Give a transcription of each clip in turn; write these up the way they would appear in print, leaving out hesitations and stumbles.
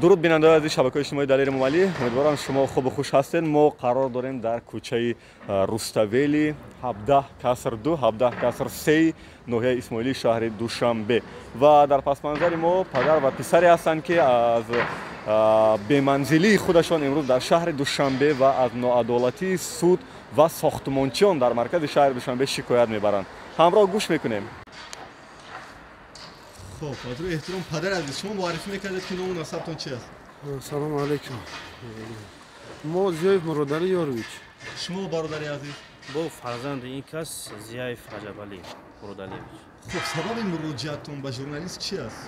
Дуруд бинандаҳои азизи шабакаҳои иҷтимоии Далери Эмомалӣ. Умедворам шумо хубу хуш ҳастед. Мо қарор дорем дар кӯчаи Руставели 17 каср 2, 17 каср 3 ноҳияи Исмоилии шаҳри Душанбе ва дар пасманзари мо падар ва писаре ҳастанд, ки аз беманзилии худашон имрӯз дар шаҳри Душанбе ва аз ноадолатии суд ва сохтмончиён дар маркази шаҳри Душанбе шикоят мебаранд. Ҳамроҳ гӯш мекунем. Хоб, аз рӯи эҳтиром, падари азиз, шумо муаррифӣ мекардед, ки ному насабтон чи аст? Салому алайкум. Мо Зиёев Муродалӣ Ёрович. Шумо, бародари азиз? Бо фарзанди ин кас Зияев Раҷабалӣ Муродалиевич. Хуб, сабаби муроҷиаттон ба журналист чи аст?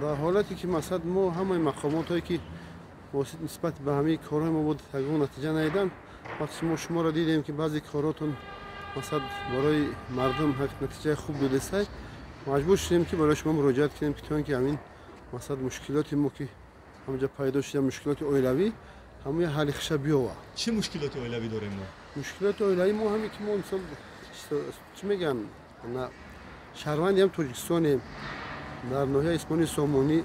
Дар ҳолате ки масалан мо ҳамаи мақомотҳое ки нисбат ба ҳамаи корҳои мо буд, ягон натиҷа надиданд, вақте мо шуморо дидем, ки баъзе коротон масалан барои мардум натиҷаи хуб додестай, маҷбур шудем, ки барои шумо муроҷиат кунем, ки то ин ки ҳамин масалан мушкилоти мо, ки ҳамҷа пайдо шуда, мушкилоти оилавӣ, ҳамои ҳалли хиша биёвад. Чӣ мушкилоти оилавӣ дорем мо? Мушкилоти оилавӣ мо ҳаме ки мо мисол чӣ мегӯям, шаҳрванди ҳам Тоҷикистонем, дар ноҳияи Исмоили Сомонӣ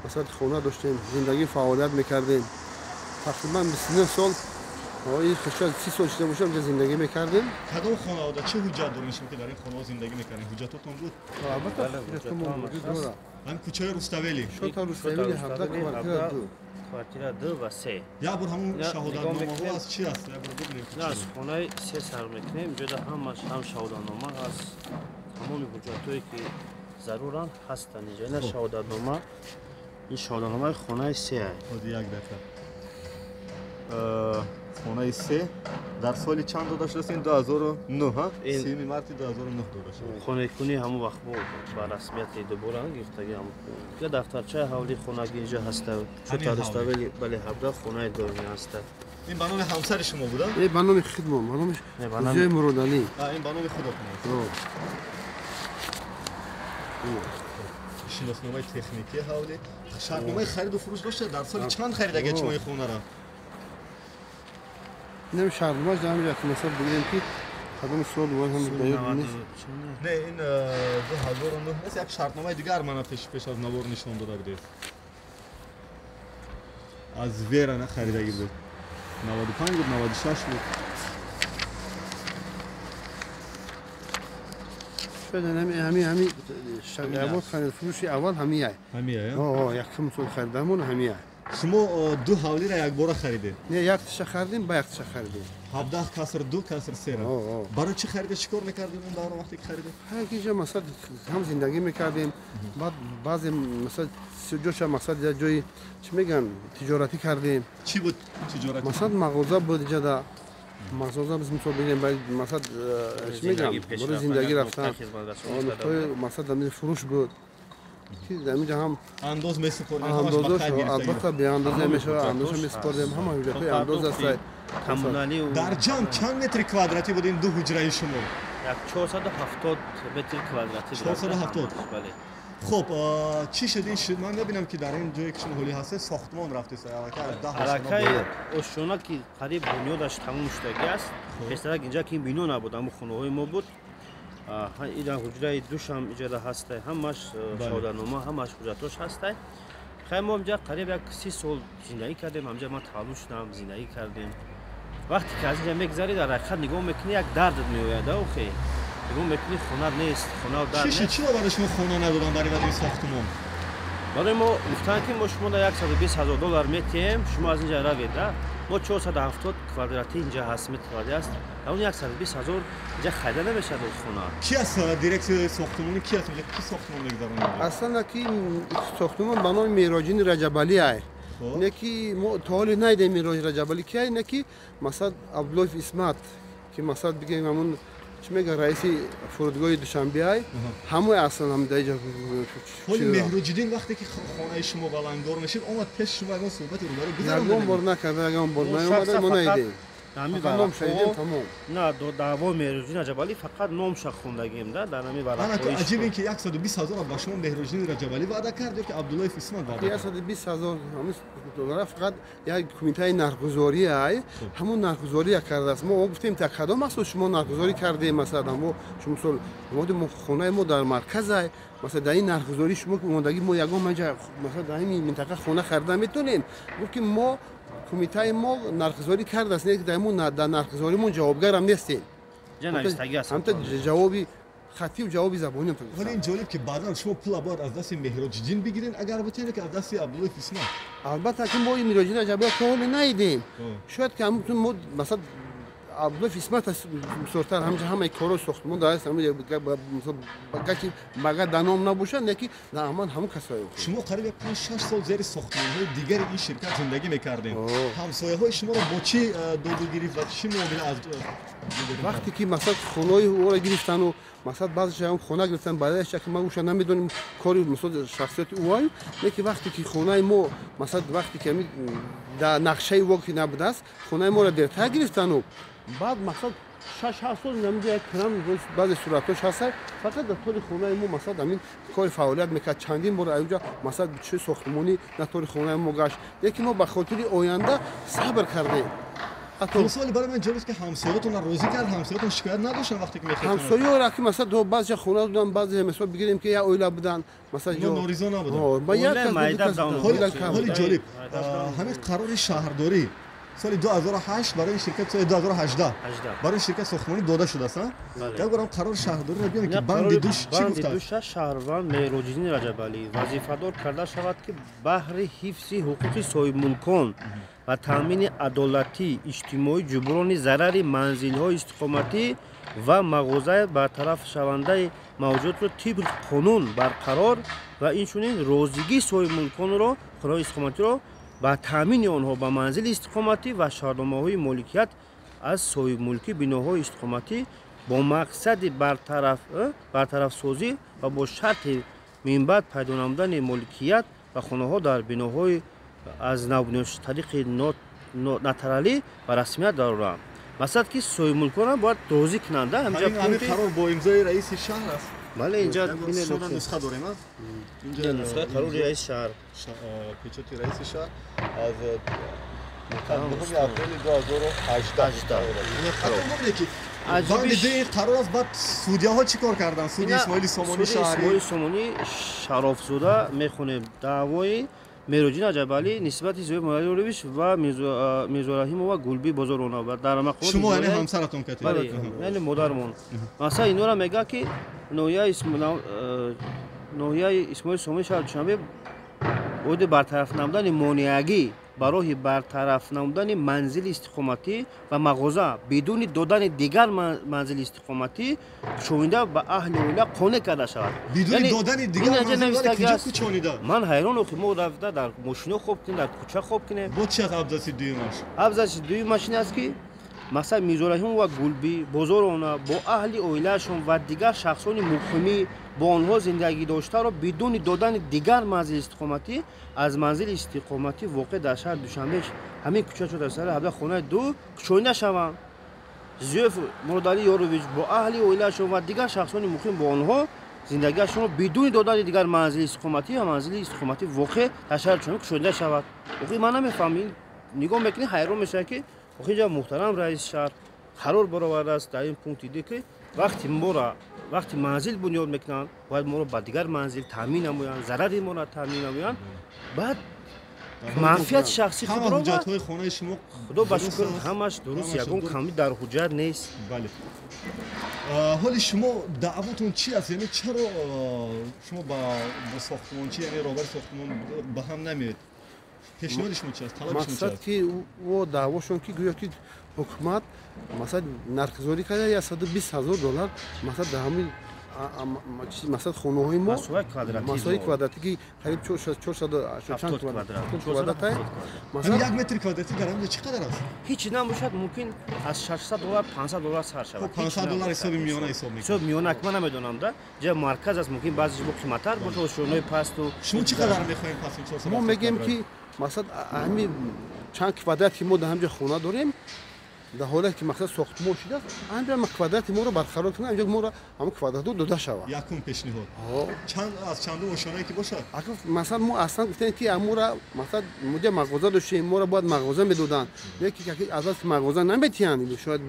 масалан хона доштем, зиндагӣ фаъолият мекардем. Тақрибан 29 сол, 30 сол шуда бошам, инҷа зиндагӣ мекардем. Кадом хонавода, чӣ ҳуҷҷат дорем шумо, ки дар ин хонаҳо зиндагӣ мекардем? Ҳуҷҷатотон буд? Албатта, ҳуҷҷатҳомон вуҷуд дорад. Ҳамин кӯчаи Руставели? Шота Руставели 17, квартира 2. Квартира 2 ва 3. Як бор ҳамун шаҳодатномаҳо аз чи аст, як бор бибинем. Аз хонаи се сар мекунем. Инҷода ҳамаш ҳам шаҳодатнома ҳаст, тамоми ҳуҷҷатҳое ки заруранд, ҳастанд инҷа. Ина шаҳодатнома, ин шаҳодатномаи хонаи се. Як дақиқа. Хонаи се дар соли чанд дода шудааст? Ин 2009, ҳа, 30 марти 2009 дода шуда. Хонакунӣ ҳамон вақт ба расмияти дубора гирифтаги. Ҳам дафтарчаи ҳавлии хонаги инҷа ҳаста. Шота Руставели, бале, 17, хонаи доимӣ ҳаста. Ин ба номи ҳамсари шумо буда? Не, ба номи худмон, ба номи Зиёи Муродалӣ. Ин ба номи худатон аст? Шиносномаи техникии ҳавлӣ, шартномаи хариду фурӯш дошта? Дар соли чанд харидагед шумо ин хонаро? Инам шартномаш дар ҳамин ҷо, масалан бигирем, ки кадом сол бояд, ҳам ба ёд нест. Не, ин 2009 нест, як шартномаи дигар мана пеш аз навор нишон дода будед. Аз Вера на харидагӣ буд, 95 буд, 96 буд. Шояд ҳами харид фурӯши аввал ҳамияй. Ҳамияй? Якум сол харидамон ҳамияй. Шумо ду ҳавлиро якбора харидед? Не, якташа харидем, ба якташа харидем. 17 каср 2 каср 3. Барои чӣ харидед, чӣ кор мекардед он давра, вақте ки харидед? Ҳар масалан ҳам зиндагӣ мекардем, баъд баъзе масалан ҷоша, масалан як ҷои чӣ мегӯянд, тиҷоратӣ кардем. Чӣ буд тиҷоратӣ? Масалан мағоза буд иҷода, мағоза biz мисол бигирем, масалан чӣ мегӯям, барои зиндагӣ рафтан, нуқтаи масалан фурӯш буд, ки дар инҷа ҳам андоз месупордем. Андозош албатта, беандоз намешавад, андоза месупордем, ҳама ҳуҷҷатҳои андоз аст. Коммуналӣ. Дар ҷамъ чанд метри квадратӣ буд ин ду ҳуҷраи шумо? Як 470 метри квадратӣ. 470? Бале. Хуб, чӣ шуд ин шуд? Ман мебинам, ки дар он ҷое ки шумо ҳолӣ ҳастед, сохтмон рафтест, аллакай аз 10 аллакай ошёна, ки қариб бунёдаш тамом шудагӣ аст. Пештарак инҷа ки ин бино набуд, ҳамун хонаҳои мо буд. Ина ҳуҷраи душам иҷода ҳастай, ҳамаш шаҳодатнома, ҳамаш ҳуҷҷатош ҳастай. Хай, мо инҷа қариб як 30 сол зиндагӣ кардем. Ҳамҷа ман таваллуд шудам, зиндагӣ кардем. Вақте ки аз инҷа мегзарӣ, дар ҳақиқат нигоҳ мекунӣ, як дардат меояд. Охе, нигоҳ мекунӣ, хона нест, хона дар. Чӣ шуд, чиро барои шумо хона надодам барои ин сохтмон? Барои мо гуфтанд, ки мо шумо 120 ҳазор доллар метиҳем, шумо аз инҷа равед. Мо 470 квадрати инҷа ҳаст, метр квадрати аст. Он 120 ҳазор инҷа харида намешавад хона. Ки аст дирексияи сохтмонӣ, ки аст инҷа, ки сохтмон мегузаронад? Аслан ки сохтмон ба номи Мероҷини Раҷабалӣ ай. Не ки мо то ҳоле надидем Мероҷ Раҷабалӣ ки ай, не ки масалан Абдуллоев Исмат, ки масалан бигем ҳамун чӣ мегӯяд, раиси фурудгоҳи Душанбе ай, ҳамои аслан ҳам дар инҷа. Ҳоли Меҳруҷиддин вақте ки хонаи шумо баландгор мешид, омад пеши шумо, ягон суҳбати рӯбарӯ гузаронд? Ягон бор накарда, ягон бор наомада, мо надидем. Ҳамин варақҳо на даъво Меҳроҷиддин Раҷабалӣ фақат номша хондагием да дар ҳамин варақҳо. Аҷиб ин ки 120 ҳазор ба шумо Меҳроҷиддин Раҷабалӣ ваъда кард ё ки Абдуллоев Исмат ваъда кард? 120 ҳазор доллар фақат як кумитаи нархгузорӣ ай ҳамон нархгузорӣ кардааст. Мо гуфтем та кадом асос шумо нархгузорӣ кардем, масалан мо шумо мисол мо хонаи мо дар марказ ай, масалан дар ин нархгузорӣ шумо мондагӣ мо ягон маҷа масалан дар ин минтақа хона харида метавонем. Гуфт ки мо кумитаи мо нархгузорӣ кардааст, не дар мо дар нархгузоримон ҷавобгарам нестем. Ҳамта ҷавоби хатию ҷавоби забонӣ. Вале ин ҷолиб ки баъдан шумо пула бояд аз дасти Меҳроҷиддин бигирен, агар битавонед, ки аз дасти Абдуллоев Исмат. Албатта ки мо Меҳроҷиддин Раҷабалӣ то ҳоле наидем. Шояд ки ҳамтун мо масалан Абдуллоев Исмат бисёртар ҳамҷа ҳамаи корҳои сохтмон дар аст, гаки магар дар ном набошад, не ки дар амал ҳамон касое. Шумо қариб 5-6 сол зери сохтмонҳои дигари ин ширкат зиндагӣ мекардем. Ҳамсояҳои шуморо бо чӣ доду гирифт ва чӣ муомила аз вақте ки масалан хонаҳои ӯро гирифтану масалан баъзеша хона гирифтан, баъзеша ки ма уша намедонем кори масалан шахсияти ӯ, не ки вақте ки хонаи мо масалан вақте ки дар нақшаи ӯ ки набудааст, хонаи моро дертар гирифтану баъд масалан 6-7 сол инҷа як кран баъзе суратҳош ҳаст, фақат дар тори хонаи мо масалан ҳамин кори фаъолият мекард. Чандин бор инҷа масалан чӣ сохтмонӣ на тори хонаи мо гашт, лекин мо ба хотири оянда сабр кардем. Суоли барои ман ҷолиб аст ки ҳамсоятонро розӣ кард, ҳамсоятон шикоят надоштанд вақте ки мехостанд? Ҳамсояро ки масалан баъзе хона буданд, баъзе мисол бигирем ки як оила буданд, масалан норизо набуданд. Ҳоли ҷолиб ҳамин қарори шаҳрдорӣ соли 2008 барои ширкат, соли 2018 барои ширкат сохтмонӣ дода шудааст. Як борам қарори шаҳрдориро биёнем ки банди душ чӣ гуфтааст. Банди душа шаҳрванд Меҳроҷиддин Раҷабалӣ вазифадор карда шавад ки баҳри ҳифзи ҳуқуқи соҳибмулкон ва таъмини адолатии иҷтимоӣ, ҷуброни зарари манзилҳои истиқоматӣ ва мағозаи бартарафшавандаи мавҷудотро тибқи қонун барқарор ва инчунин розигии соҳибмулконро хонаҳои истиқоматиро ба таъмини онҳо ба манзили истиқоматӣ ва шаҳрномаҳои моликият аз соҳибмулкӣ биноҳои истиқоматӣ бо мақсади бартарафсозӣ ва бо шарти минбаъд пайдо намудани моликият ба хонаҳо дар биноҳои аз навбунёд тариқи нотаралӣ ба расмият дароранд. Масалан ки соҳибмулконам бояд розӣ кунанд. Ҳамин қарор бо имзои раиси шаҳр аст. Бале, инҷа нусха дорем. Инҷа нусхаи қарори раиси шаҳр, печати раиси шаҳр аз 9 апрели 2018. Банди дуи қарор аст. Баъд судяҳо чӣ кор карданд? Суди Исмоили Сомонӣ шаҳрӣ, Исмоили Сомонӣ Шарофзода мехонем даъвои Меҳроҷиддин Раҷабалӣ нисбати Зиёев Муродалиёрович ва Мирзораҳимова Гулбӣ Бозорона ва дар мақомоти шумо, яъне ҳамсаратон катед? Бале, яъне модармон. Масалан инора мегӯяд ки ноҳияи Исмоили Сомонӣ шаҳри Душанбе оиди бартараф намудани монеагӣ ба роҳи бартараф намудани манзили истиқоматӣ ва мағоза бидуни додани дигар манзили истиқоматӣ кӯчонида ба аҳли оила қонеъ карда шавад. Бидуни додани дигар манзил кӯчонида? Ман ҳайрон, охи мо рафта дар мошино хоб кунем, дар кӯча хоб кунем. Бо чи аст абзаси дуюмаш? Абзаси дуюмаш ин аст ки масалан Мирзораҳимова Гулбӣ Бозорона бо аҳли оилаашон ва дигар шахсони муқимӣ бо онҳо зиндагӣ доштаро бидуни додани дигар манзили истиқоматӣ аз манзили истиқоматӣ воқеъ дар шаҳри Душанбе ҳамин кӯча 417 хонаи 2 кӯчонида шаванд. Зиёев Муродалӣ Ёрович бо аҳли оилаашон ва дигар шахсони муқим бо онҳо зиндагиашонро бидуни додани дигар манзили истиқоматӣ ва манзили истиқоматӣ воқеъ дар шаҳри Душанбе кӯчонида шавад. Охи ман намефаҳмам, нигоҳ мекунӣ ҳайрон мешавад ки охи инҷа муҳтарам раиси шаҳр қарор баровардааст дар ин пункти д ки вақти моро вақти манзил бунёд мекунанд бояд моро ба дигар манзил таъмин намоянд, зарари моро таъмин намоянд, баъд манфиати шахси худро ҳуҷҷатҳои хонаи шумо худо ба шукр ҳамаш дуруст, ягон камӣ дар ҳуҷҷат нест. Бале, ҳоли шумо даъвотон чи аст? Яъне чаро шумо ба сохтмончи, яъне роҳбари сохтмон ба ҳам намеоед? Пешниҳоди шумо чи аст? Талаби шумо чи аст? Мақсад ки ӯ даъвошон ки гӯё ки ҳукумат масалан нархгузорӣ карда 120 ҳазор доллар масалан дар ҳамин масалан хонаҳои мо масоҳаи квадратӣ ки қариб 400 квадрат масалан як метр квадратӣ дар ҳаминҷо чӣ қадар аст? Ҳеҷ набошад, мумкин аз 600 доллар 500 доллар сар шавад. 500 доллар ҳисоби миёна ҳисоб мекунад. Ҳисоби миёна ман намедонам да ҷа марказ аст, мумкин баъзеш бо қиматтар бошад, ошёнаҳои пасту. Шумо чӣ қадар мехоҳем пас 400? Мо мегӯем ки масалан ҳамин чанд квадрат ки мо дар ҳаминҷо хона дорем, Дар ҳоле ки мақсад сохтмон шудааст, ҳамин квадрати моро барқарор кунанд, инҷо моро ҳамон квадратҳо дода шавад. Якум пешниҳод. Чанд аз чандум ошёнае ки бошад? Масалан, мо аслан гуфтем ки амора масалан мудя мағоза доштем, моро бояд мағоза медоданд. Яке ки аз аст мағоза наметиҳанд, шояд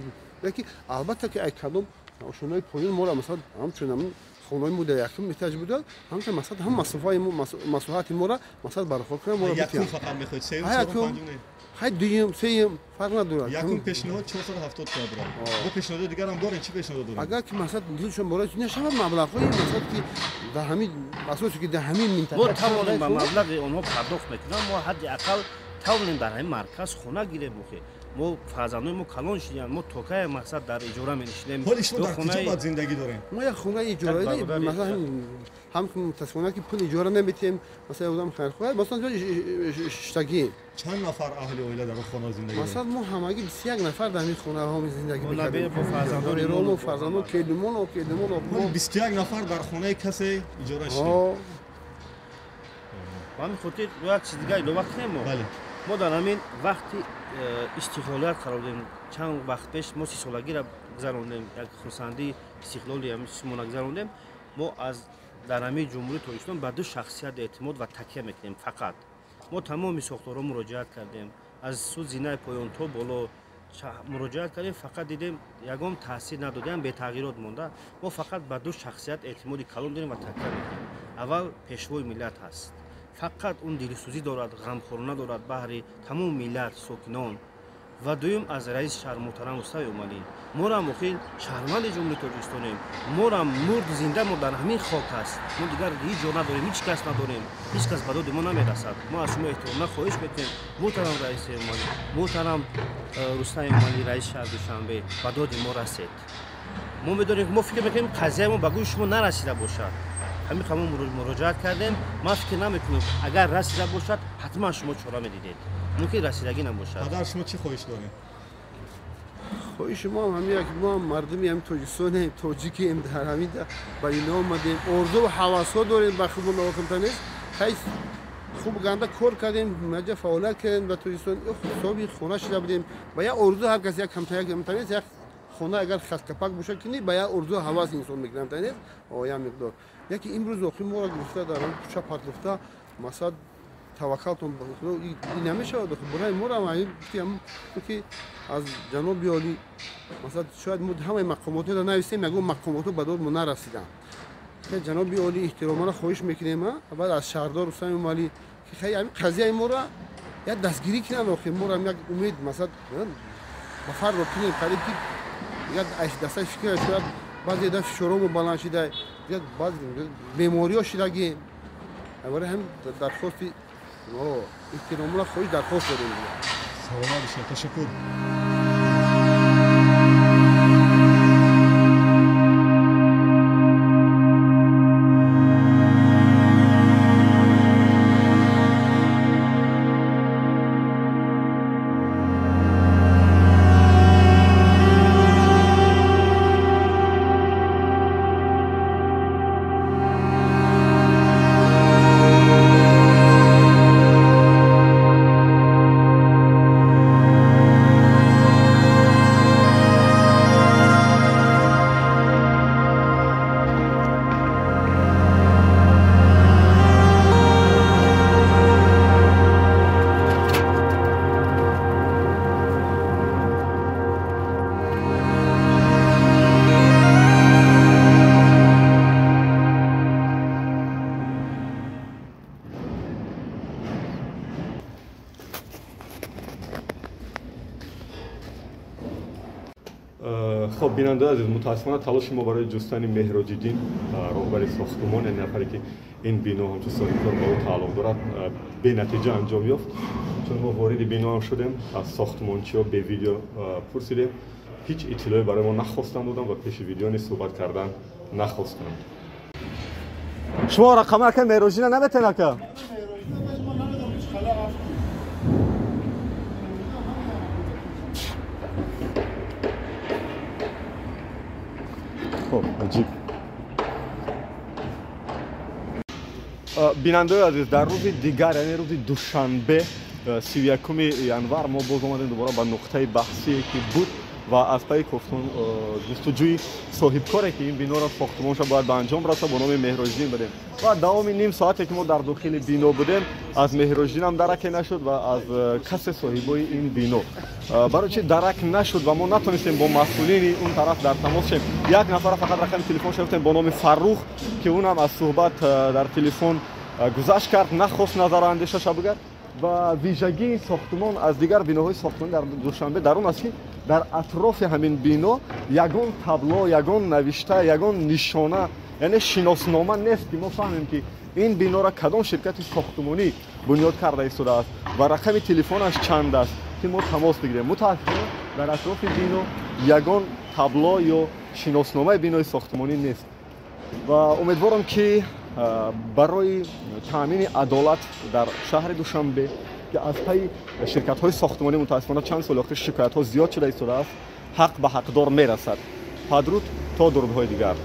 яке албатта ки ай кадом ошёнаи поён моро масалан ҳамчун ҳамин хонаҳои мо дар якум эҳтиёҷ буданд, ҳамчун масалан ҳам масофаи мо масоҳати моро масалан барқарор кунанд, моро якум фақат мехоҳед, сеюм, чорум, панҷум не? Хай дуюм, сеюм фарқ надорад. Якум пешниҳод 470 квадрат. Бо пешниҳоди дигар ҳам дорем, чӣ пешниҳод дорем? Агар ки масалан дилшон бораи нашавад, маблағҳои масалан ки дар ҳамин асосе ки дар ҳамин минтақа мо тавонем ба маблағи онҳо пардохт мекунам, мо ҳадди ақал тавонем дар ҳамин марказ хона гирем. Охе мо фарзандои мо калон шуданд, мо токая мақсад дар иҷора менишинем. Ҳоли шумо дар куҷо бояд зиндагӣ дорем? Мо як хонаи иҷораӣ, масалан ҳам мутаассифона ки пул иҷора наметиҳем, масалан одам хайрхоҳ, масалан ҷои шиштагием. Чанд нафар аҳли оила дар он хона зиндагӣ доранд? Масалан мо ҳамагӣ 21 нафар дар ҳамин хонаҳо зиндагӣ мекардем. Бо фарзандони фарзандон, келимон, келимон. 21 нафар дар хонаи касе иҷора шудем. Ба ҳамин хотир як чиз дига илова кунем. Мо дар ҳамин вақти истиқлолият қарор дорем. Чанд вақт пеш мо 30-солагиро гузарондем, як хурсандии истиқлоли ҳамин гузарондем. Мо аз дар ҳамин Ҷумҳурии Тоҷикистон ба ду шахсият эътимод ва такя мекунем фақат. Мо тамоми сохторҳо муроҷиат кардем, аз су зинаи поён то боло муроҷиат кардем, фақат дидем ягон таъсир надодем, бетағйирот монда. Мо фақат ба ду шахсият эътимоди калон дорем ва такя мекунем. Аввал пешвои миллат ҳаст, фақат он дилсӯзӣ дорад, ғамхорона дорад баҳри тамоми миллат, сокинон. Ва дуюм аз раиси шаҳр муҳтарам Рустам Эмомалӣ. Морам охир шаҳрванди Ҷумҳурии Тоҷикистонем, морам мурд зинда мо дар ҳамин хок аст. Мо дигар ҳеҷ ҷо надорем, ҳеҷ кас надорем, ҳеҷ кас ба доди мо намерасад. Мо аз шумо эҳтиромона хоҳиш мекунем, муҳтарам раиси Эмомалӣ, муҳтарам Рустам Эмомалӣ, раиси шаҳри Душанбе, ба доди мо расед. Мо медонем, мо фикр мекунем қазияи мо ба гӯши шумо нарасида бошад. Ҳамин мо муроҷиат кардем, ман фикр намекунам агар расида бошад, ҳатман шумо чора медидед. Мумкин расидагӣ набошад. Падар, шумо чӣ хоҳиш доред? Хоҳиши мо ҳам ҳамин, мо ҳам мардуми ҳамин Тоҷикистонем, тоҷикем, дар ҳамин ба ино омадем, орзу ва ҳавасҳо дорем, ба хубу нохумта нест. Хай хуб ганда кор кардем, маҷа фаъолият кардем ба Тоҷикистон, ҳисоби хона шида будем. Ба як орзу ҳар кас як камта як камта нест, як хона агар хасткапак бошад ки ба як орзу ҳавас инсон мекунад, нест як миқдор. Яке имрӯз охир моро гирифта дар кӯча партофта, масалан таваккалтон ба Худо ин намешавад. Барои моро ҳам ки аз ҷаноби олӣ масалан шояд мо ҳамаи мақомотро нависем, ягон мақомотро ба дод мо нарасиданд. Ҷаноби олӣ эҳтиромона хоҳиш мекунем, баъд аз шаҳрдор Рустам Эмомалӣ ки хай ҳамин қазияи моро як дастгирӣ кунанд. Охир моро ҳам як умед масалан ба фарро кунем, қариб ки як дастаи фикр шояд баъзе да фишоромо баланд шида, як баъзе бемориҳо шидагӣ. Барои ҳамин дархости эҳтиромона хоҳиш дархост дорем. Саломат бошед, ташаккур. Хоб, бинандаи азиз, мутаассифона талоши мо барои ҷустани Меҳроҷиддин, роҳбари сохтумон, яъне нафаре ки ин бино ҳамчун соҳибкор ба ӯ тааллуқ дорад, бенатиҷа анҷом ёфт. Чун мо вориди бино ҳам шудем, аз сохтумончиҳо бе видео пурсидем, ҳеҷ иттилоъе барои мо нахостанд додан ва пеши видео низ суҳбат кардан нахостанд. Шумо рақама ака Меҳроҷиддина наметен ака? Хоб, аҷиб. Бинандаои азиз, дар рӯзи дигар, яъне рӯзи душанбе, 31 январ мо боз омадем дубора ба нуқтаи баҳсие ки буд ва аз пайи ҷустуҷӯи соҳибкоре, ки ин биноро сохтмонша бояд ба анҷом расад, бо номи Меҳроҷиддин будем. Ва давоми ним соате ки мо дар дохили бино будем, аз Меҳроҷиддинам дараке нашуд ва аз касе соҳибои ин бино. Барои чи дарак нашуд ва мо натонистем бо масъулини он тараф дар тамос шем? Як нафара фақат рақами телефонша гуфтем бо номи Фаррух, ки унам аз суҳбат дар телефон гузашт кард, нахост назару андешаша бигӯяд. Ва вижагии сохтмон аз дигар биноҳои сохтмонӣ дар Душанбе дар он аст, ки дар атрофи ҳамин бино ягон табло, ягон навишта, ягон нишона, яъне шиноснома нест, ки мо фаҳмем, ки ин биноро кадом ширкати сохтмонӣ бунёд карда истодааст ва рақами телефонаш чанд аст, ки мо тамос бигирем. Мутаассифона, дар атрофи бино ягон табло ё шиносномаи бинои сохтмонӣ нест. Ва умедворам, ки барои таъмини адолат дар шаҳри Душанбе, ки аз пайи ширкатҳои сохтмонӣ мутаассифона чанд соли охир шикоятҳо зиёд шуда истодааст, ҳақ ба ҳақдор мерасад. Падруд, то дурудҳои дигар.